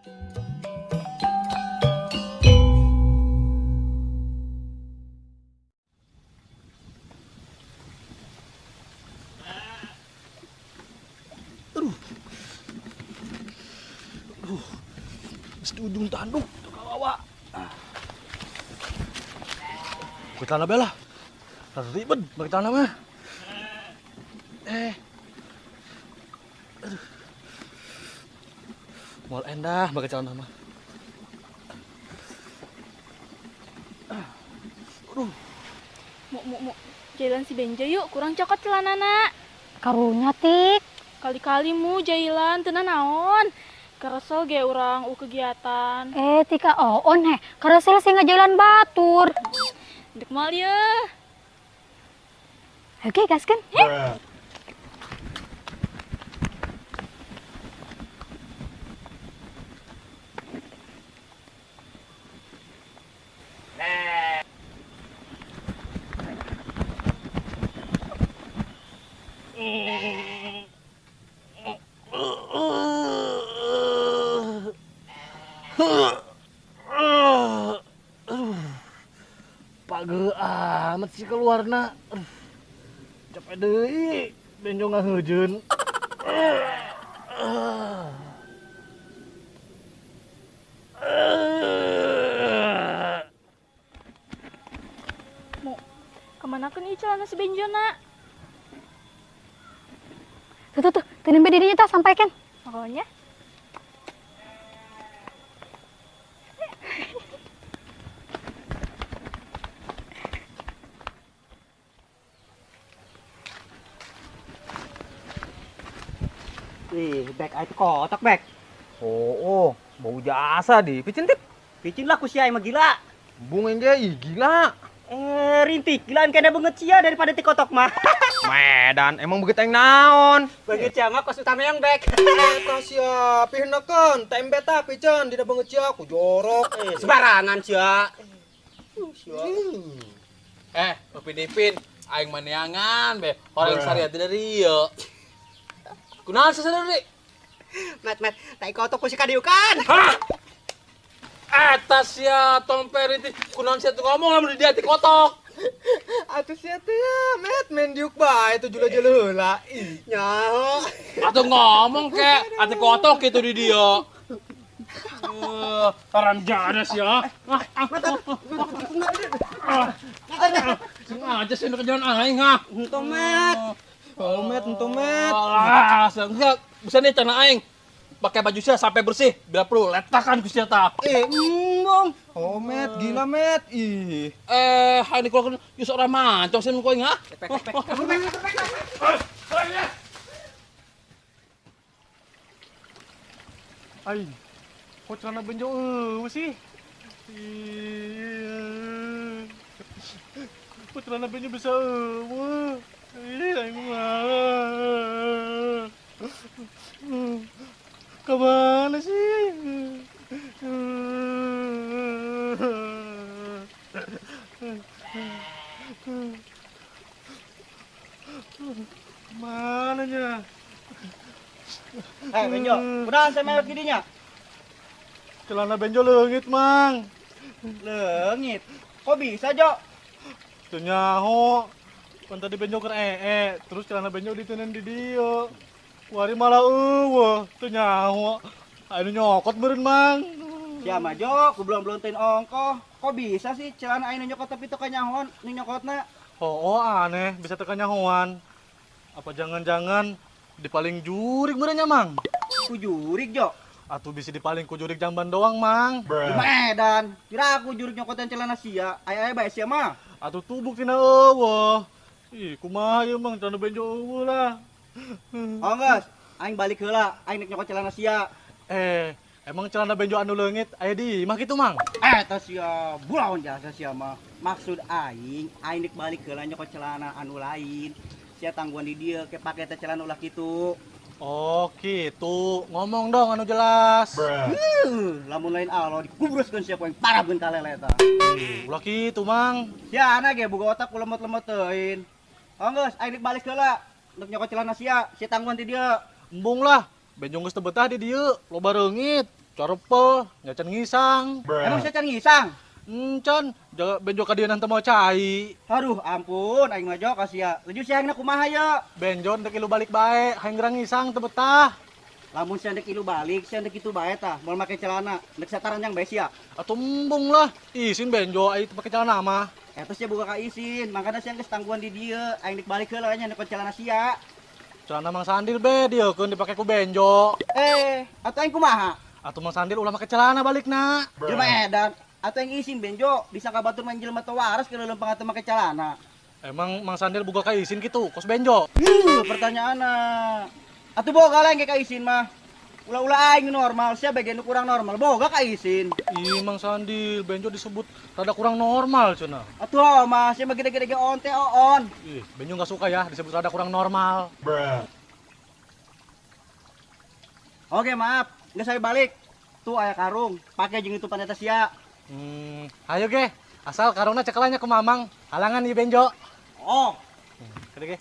Aduh. Aduh. Mesti ujung tanduk tuh kawawa. Pakai celana bela. Rada ribet pakai celana mah. Aduh. Moal endah pakai celana mah. Aduh. Mu. Jailan si Benjo yuk, kurang cokot celanana. Karunya tik. Kali-kali mu jailan teu naon. Keresel ge urang kegiatan. Tika oon heh, keresel sih ngajailan batur. Dek moal ye. Oke, gaskeun. Pageuh amat sih keluarna. Capek deui, Benjo ngaheujeun. Mu, kemana keun ieu celana si Benjo na? Tuh, teu nembe di dinya tah sampaikan. Pokoknya. Ih, bek itu kotak bek. Oh, bau jasa di picin tip. Picin lah ku sia emang gila. Bung engge ih gila. Rintik gilaan kena banget sia daripada ti kotok mah. Medan emang begitu yang naon. Banget sia mah kos utama yang bek. Eta sia pihnakeun tembe ta picen dina banget sia ku jorok. Sembarangan sia. Upin Ipin, aing maneangan be. Orang syariat dari ieu. Kunaon sasana deui? Met, tai kotok ku si kadiukan. Hah? Eta sia tomper itu kunaon sia tuh ngomong lamun di dia ti kotok. Atuh sia teh ya, met main diuk bae tuh jula-jula heula. Ih, nyaho. Atuh ngomong ke, atuh kotok kitu di dia. Taran jada sia. Sengaja sih nu kejalan aing ha. Henteu met. Oh, met, entu met. Ah, enggak, bisa nih celana aing. Pakai baju sia sampai bersih, bila perlu letakan ku sia tah. Embung. Oh, met, gila met. Ih. Hayang dikeluarkeun geus urang mancong sih nu aing ha. Aing, kok celana Benjo eueuh sih? Kok celana Benjo bisa eueuh? Ih, aing mah. Kemana sih? Kemana nya? Benjo, kunaon saya melok didinya? Celana Benjo leungit, Mang. Leungit? Kok bisa, Jo? Teu nyaho. Pan tadi Benjo keur terus celana Benjo diteundeun di dieu. Kuari malah eueuh, teu nyaho. Anu nyokot meureun, Mang. Sia mah, Jo, ku belum-belum ongkoh. Kok bisa sih celana aing nu nyokot tapi teu kanyahoan nu nyokotna? Oh, aneh, bisa teu kanyahoan. Apa jangan-jangan dipaling jurig meureun nya, Mang? Ku jurig, Jo? Atuh bisa dipaling ku jurig jamban doang, Mang. Cuma edan, kira aku jurig nyokotan celana sia, aya-aya bae sia mah. Atuh tubuk tina eueuh. Ih, kumaha ieu Mang, celana Benjo eueuh lah. Oh geus, aing balik heula, aing nek nyokot celana sia. Emang celana Benjo anu leungit aya di imah kitu, Mang? Eta sia, bulaon jasa sia mah. Maksud aing, aing nek balik heula nyokot celana anu lain. Sia tangguhan di dieu ke pake teh celana ulah kitu. Oh, gitu. Ngomong dong anu jelas. Lamun lain alo dikubruskeun sia ku aing parah beun kalele eta. Ulah kitu, Mang. Sia ana ge boga otak ku lemot-lemot teuing. Oh geus, aing nek balik heula. Nek nyokot celana sia, sia tangguhan di dieu. Embung lah. Benjo geus teu betah di dieu, loba reungit. Carepel, nya can ngisang. Emang sia can ngisang? Encan, Benjo ka dieu nanti mau cai. Aduh, ampun, aing mah Jo ka sia. Laju sia hayangna kumaha ye? Benjo ndek ilu balik bae, hayang gerang ngisang teu betah. Lamun sia ndek ilu balik, sia ndek kitu bae tah, moal make celana, ndek sataranjang bae sia. Atuh embung lah, isin Benjo ai teu make celana mah. Eta sia boga ka isin, mangkana sia geus tangguhan di dieu, aing ndek balik heula nya ndek celana sia. Celana Mang Sandil be dieukeun dipake ku Benjo. Eh, atuh aing kumaha? Atuh Mang Sandil ulah make celana balikna. Jelema edan. Atau yang isin Benjo, disangka batur main jelema teu waras kalau lempang atau make celana. Emang Mang Sandil boga ka isin gitu, kos Benjo? Pertanyaanna. Atuh boga lah yang ka isin mah. Ulah-ulah aing normal, sia bagian nu kurang normal, boga ka isin. Ih, Mang Sandil, Benjo disebut rada kurang normal cenah. Atuh mah sia mah gede-gede ge on teh oon. Ih, Benjo nggak suka ya disebut rada kurang normal. Bruh. Oke, maaf, nggak saya balik. Tuh aya karung, pakai jeung itu paneta sia. Ayo ge, asal karungna cekelanya ke Mamang, halangan ieu Benjo. Oh. Kade ge.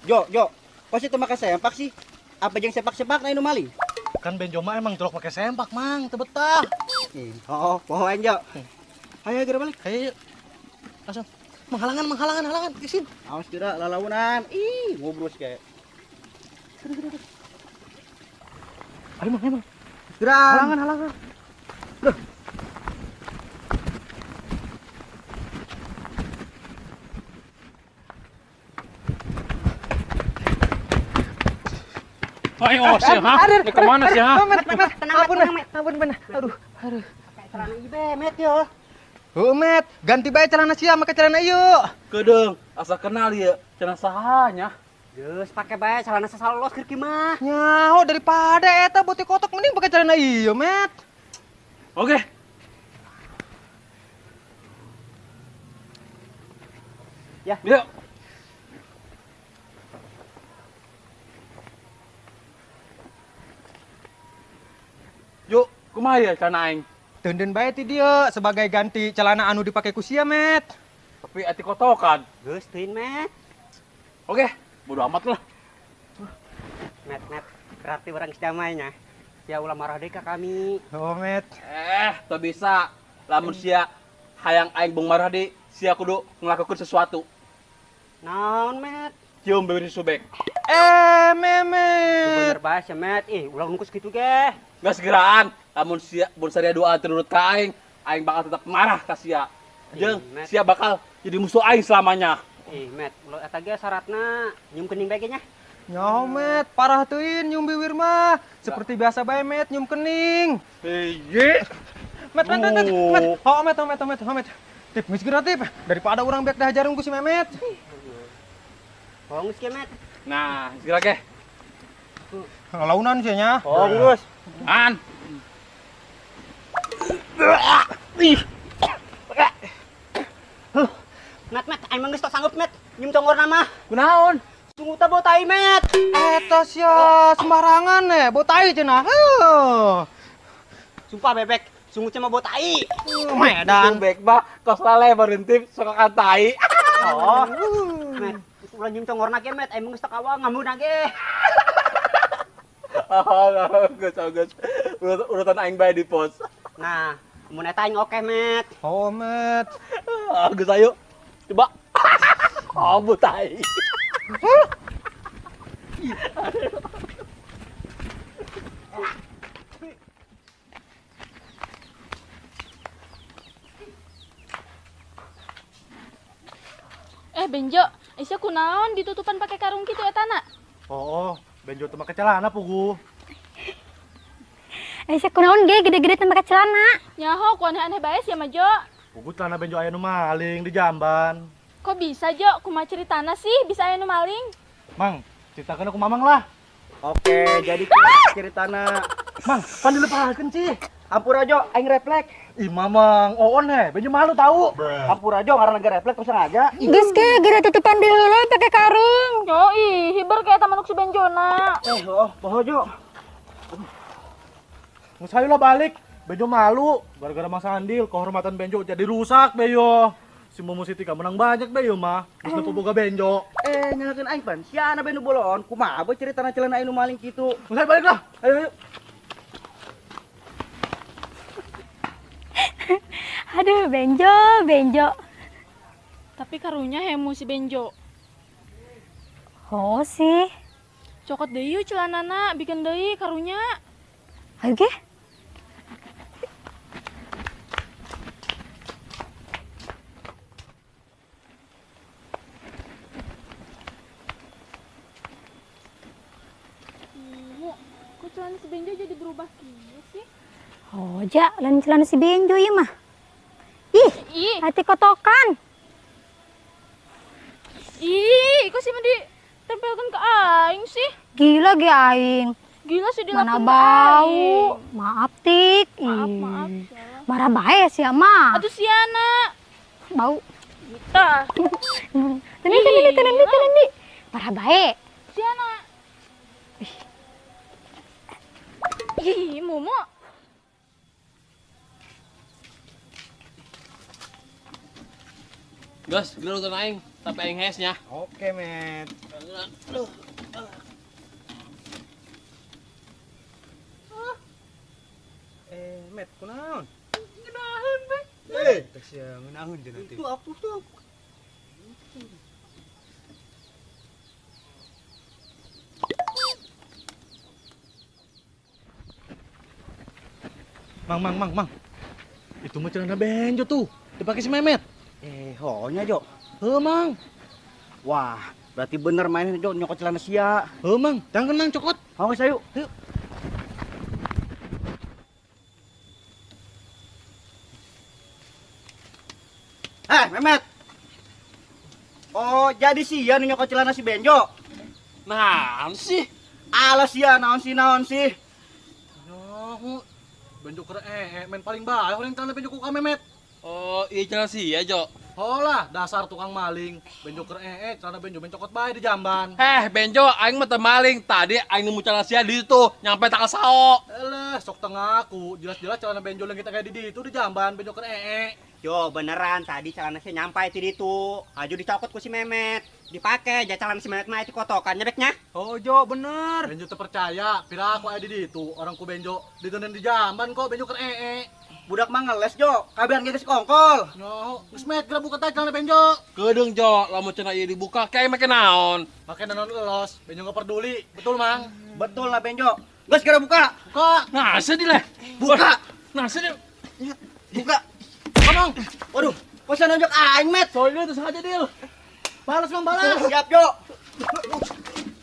Jo, Jo, kok sih teu make sempak sih? Apa jeung sepak-sepak na nu maling? Kan Benjo mah emang jerok make sempak, Mang, teu betah. Oh, poho aing, Jo. Ayo geura balik. Ayo, yuk. Langsung. Menghalangan, menghalangan, halangan, isin. Awas geura lalaunan. Ih, ngobrol sih kayak. Ayo, Mang, ayo, Mang. Geura. Halangan, halangan. Loh. Ayo, sih, ha? Ini kemana sih, ha? Ampun, ampun, bener. Aduh, aduh. Pakai celana ieu Met yo. Heuh, Met, ganti bae celana sia make celana ieu. Kedeung, asa kenal ieu, celana saha nya? Geus pake bae celana sasalolos keur kieu mah. Nyaho daripada eta bote kotok mending pake celana ieu, Met. Oke. Ya. Yuk. Yuk, kumaha ya celana aing? Teunden bae ti dieu sebagai ganti celana anu dipake ku sia, Met. Tapi ati kotokan. Geus teuing, Met. Oke, bodo amat lah. Met, Met, berarti urang geus damai nya. Sia ulah marah deui ka kami. Oh, Met. Teu bisa. Lamun sia hayang aing bung marah deui, sia kudu ngelakukeun sesuatu. Naon, Met? Cium bibir si Subek. Eh, Memet. Bener bae sia, Met. Ih, ulah nungkus kitu ge. Nggak segeraan. Lamun sia bun saria doa turut ka aing, aing bakal tetap marah ka sia. Jeung sia bakal jadi musuh aing selamanya. Ih, Met, ulah eta ge syaratna nyium kening bae ge nya. Nyaho, Met, parah teuing nyium bibir mah. Seperti biasa bae, Met, nyium kening. Heye. Met, Met, Met, Met. Oh, Met, oh, Met, oh, Met, oh, Met. Tip, geus geura tip. Daripada urang beak dihajarun ku si Memet. Oh, geus ge, Met. Nah, geus ge. Launan sia nya. Oh, geus. An. Met, Met, aing mah geus tok sanggup, Met. Nyium congorna mah. Kunaon? Sungguh bau tai, Met. Eta sia sembarangan eh, bau tai cenah. Heuh. Sumpah bebek, sungguh mah bau tai. Medan. Bebek mah kos lale berhenti sok kan tai. Oh. Met, ulah nyium congorna ge, Met. Aing mah geus tok awang ngambuna ge. Oh, geus, geus. Urutan aing bae di pos. Nah, mun eta aing oke, Met. Oh, Met. Ah, geus ayo. Coba. Oh, bau tai. Eh, Benjo, isia kunaon ditutupan pakai karung kitu etana? Oh, Benjo teu make celana puguh. Isia kunaon ge gede-gede teu make celana? Nyaho ku aneh-aneh bae sia mah, Jo. Puguh celana Benjo aya nu maling di jamban. Kok bisa, Jo? Kumaha ceritana sih bisa aya nu maling? Mang, ceritakeun aku Mamang lah. Oke, jadi ceritana. Mang, pan dilepakeun sih. Hampura, Jo, aing refleks. Ih, Mamang, oon he, Benjo malu tahu. Hampura, Jo, ngaranna ge refleks terus sengaja. Geus ge geura tutupan di heula pake karung. Yo, ih, hiber kayak tamanuk si Benjona. Eh, oh, poho, Jo. Geus hayu lah balik. Benjo malu gara-gara Mang Sandil, kehormatan Benjo jadi rusak, Beyo. Si Momo si Tika menang banyak deh ieu mah. Geus nepo boga Benjo. Nyalakeun aing pan. Siana bae nu boloon, kumaha bae ceritana celana aing nu maling kitu. Mulai balik lah. Ayo ayo. Aduh, Benjo, Benjo. Tapi karunya hemu si Benjo. Oh sih. Cokot deui yeuh celanana, bikin deui karunya. Ayo ge. Ibu, kok celana si Benjo jadi berubah kieu sih? Oh, ja, lain celana si Benjo ieu mah. Ih, Ih, hati kotokan. Ih, kok sih mah ditempelkan ke aing sih? Gila ge aing. Gila sih Mana dilakukan ke bau. aing. Maaf, Tik. Maaf, Ih, maaf. Salah. Marah bae sia mah. Aduh siana. Bau. Tah, Tenan tenan tenan tenan di. Marah bae. siana. Ih, Momo. Gas, gila nonton aing, tapi aing hesnya. Oke, Met. Aduh. Met, kunaon? Ngeunaheun be. Teh sia ngeunaheun jeung nanti. Itu aku tuh. Mang, mang, mang, mang. Itu mah celana Benjo tuh, dipakai si Memet. Honya Jo. Heuh, Mang. Wah, berarti bener main Jo nyokot celana sia. Heuh, Mang. Jangan Mang cokot. Hau geus ayo. Ayo. Memet. Oh, jadi sia nu nyokot celana si Benjo. Naon sih? Alah sia naon sih naon sih. Nyaho. Benjo keur main paling bae orang celana Benjo ku ka Memet. Oh, iya celana sia, Jo. Holah, dasar tukang maling. Benjo keur celana Benjo mencokot bae di jamban. Benjo, aing mah teu maling. Tadi aing nemu celana sia di situ, nyampe tak sao. Eleh, sok tengah aku. Jelas-jelas celana Benjo leungit kayak di ditu di jamban, Benjo keur Jo, beneran tadi celana sia nyampai ti ditu. Aju dicokot ku si Memet. Dipake, ja celana si Memet mah itu kotokan nyebeknya. Oh, Jo, bener. Benjo teu percaya, pira aku aya di ditu. Orang ku Benjo diteundeun di jamban kok Benjo keur Budak mah ngeles, Jo. Kabehan ge geus kongkol. No, geus Met geura buka teh celana Benjo. Kedeung, Jo, lamun cenah ieu dibuka kayak make naon? Make naon elos, Benjo nggak peduli. Betul, Mang? Betul lah Benjo. Geus geura buka. Buka. Nah, sedih lah. Buka. Nah, sedih. Buka. Ngomong. Waduh, kok sia nonjok aing, Met? Soalnya itu sengaja, Dil. Balas, Mang, balas. Siap, Jo.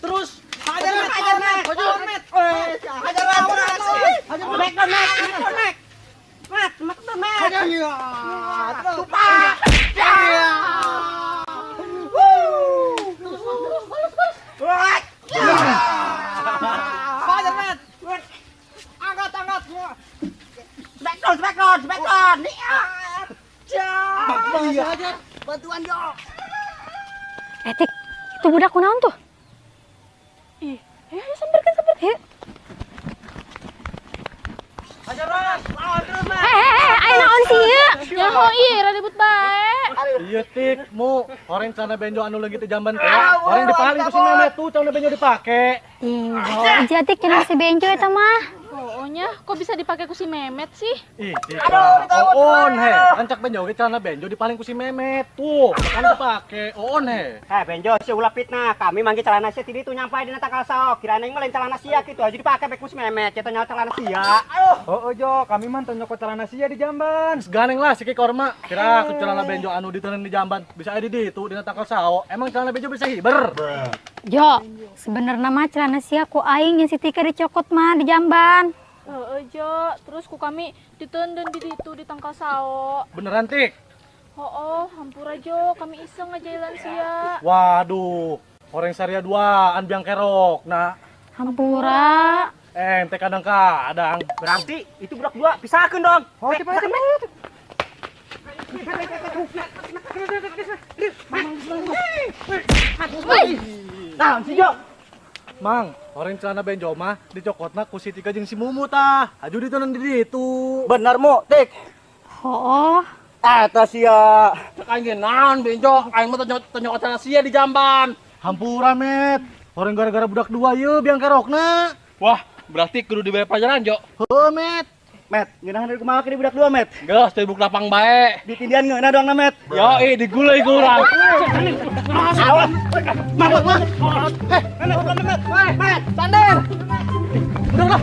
Terus. Hajar, Met. Hajar, Met. Hajar, Met. Hajar, Met. Hajar, Met. Met, Met. Met, Met, Met. Hajar. Tupak. Ya. Wuh. Terus, terus, balas, balas. Hajar, Met. Angkat, angkat. Smackdown, smackdown, smackdown. Iya. Bantuan, Jo. Tik, itu budak kunaon tuh? Ih, ayo ayo samperkeun, samperkeun. Ayo. Hajar, Mas. Lawan terus, Mas. Ayo naon sih ieu? Nyaho ieu ribut bae. Iya, Tik, mu orang celana Benjo anu leungit di jamban teh. Orang dipaling ku si Memet tuh celana Benjo dipake. Ih, oh, jadi celana si Benjo eta mah. Oh, nya, kok bisa dipakai ku si Memet sih? Ih, Tika. Oon he, kan cak Benjo ge celana Benjo dipaling ku si Memet tuh, kan dipake. Oon he. Benjo, sia ulah fitnah. Kami manggil celana sia ti ditu nyampai dina tangkal saok. Kirain aing mah lain celana sia kitu aja dipake bae ku si Memet. Sia teh nyawa celana sia. Aduh. Oh, Jo, kami mah teu nyokot celana sia di jamban. Ganeng lah si Ki Korma. Kira aku celana Benjo anu diteundeun di jamban bisa aya di ditu dina tangkal saok. Emang celana Benjo bisa hiber? Jo, sebenarnya mah celana sia ku aing yang si Tika dicokot mah di jamban. Heeh, Jo. Terus ku kami diteundeun di ditu di tangkal sao. Beneran, Tik? Hooh, hampura Jo, kami iseng ngajailan sia. Waduh, orang saria duaan biang kerok. Nah, hampura. Ente kadang-kadang. Berarti itu budak dua pisahkeun dong. Oh, cepat, cepat. Nah, si Jo. Mang, orang celana Benjo mah dicokotna ku si Tika jeung si Mumu tah. Aju diteundeun di ditu. Bener, Mu, Tik. Hooh, Eta sia. Cek aing ge naon Benjo, aing mah teu nyokot celana sia di jamban. Hampura, Met. Orang gara-gara budak dua ieu biang kerokna. Wah, berarti kudu diberi pelajaran, Jo. Heuh, Met. Met, ngeunahan dari kumaha ke budak dua, Met? Geus, teu buk lapang bae. Ditindian ngeunah doang na, Met. Yoi, digulai ku urang. Awas. Mat, mat. Heh, Met, Met. Met, sander. Udah lah.